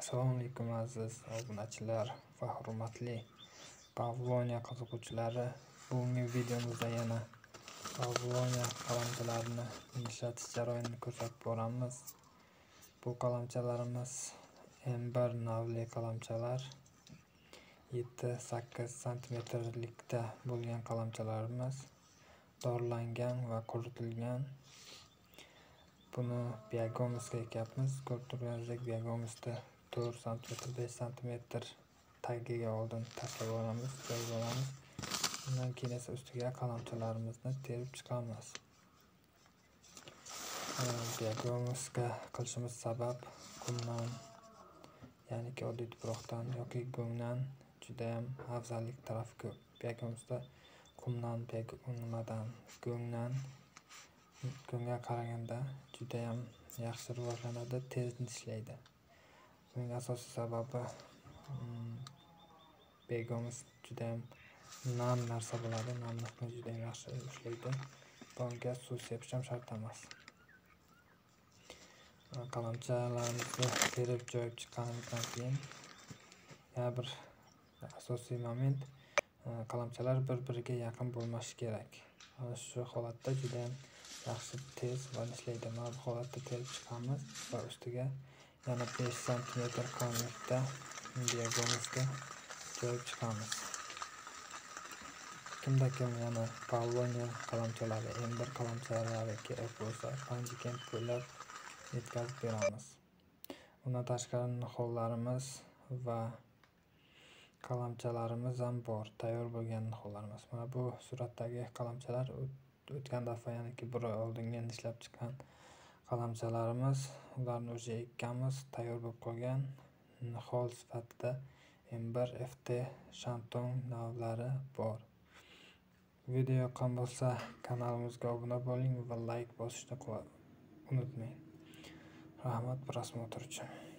Assalomu alaykum aziz obunachilar va hurmatli Pavlonia qiziquvchilari. Bugungi videomizda yana Pavlonia qalamchalarini ishlatish jarayonini ko'rsatib boramiz. Bu qalamchalarimiz M1 navli qalamchalar, 7-8 santimetrlikda bo'lgan qalamchalarimiz, dorilangan va quritilgan. Buni biogumusga ekyapmiz. Ko'rib turganingizdek biogumusda 4 cm, 5 cm tagiga oldin tashlab olamiz, joyib olamiz. Undan keyin esa ustiga qalamchalarimizni terib chiqamiz. Biogumusga qilishimiz sabab qumdan, ya'niki oddiy tuproqdan yoki go'ngdan juda ham afzallik tarafi ko'p. Biogumusda qumdan, go'ngdan, go'ngga qaraganda juda ham yaxshi rivojlanadi, tez ishlaydi. Buning asosiy sababi biogumus juda ham nam narsa bo'ladi, namlikni juda ham yaxshi ushlaydi. Bunga suv sepish ham shart emas. Qalamchalarimizni terib joyib chiqqanimizdan keyin yana bir asosiy moment, qalamchalar bir-biriga yaqin bo'lmashi kerak. Shu holatda juda ham yaxshi tez va ishlaydi. Mana bu holatda terib chiqamiz va ustiga yana 5 cm qalinlikda biogumusga joyib chiqamiz. Kimda kim yana Pavlonia qalamchalari, M1 qalamchalari kerak bo'lsa, Panjikent bo'ylab yetkazib beramiz. Undan tashqari nihollarimiz va qalamchalarimiz ham bor, tayyor bo'lgan nihollarimiz. Mana bu suratdagi qalamchalar o'tgan dafa, ya'niki bir oy oldingi ishlab chiqqan qalamchalarimiz. Ularni o'sha ekkanmiz, tayyor bo'lib qolgan nihol sifatida M1 FT Shantung navlari bor. Video yoqqan bo'lsa kanalimizga obuna bo'ling va like bosishni unutmang. Rahmat просмотр uchun.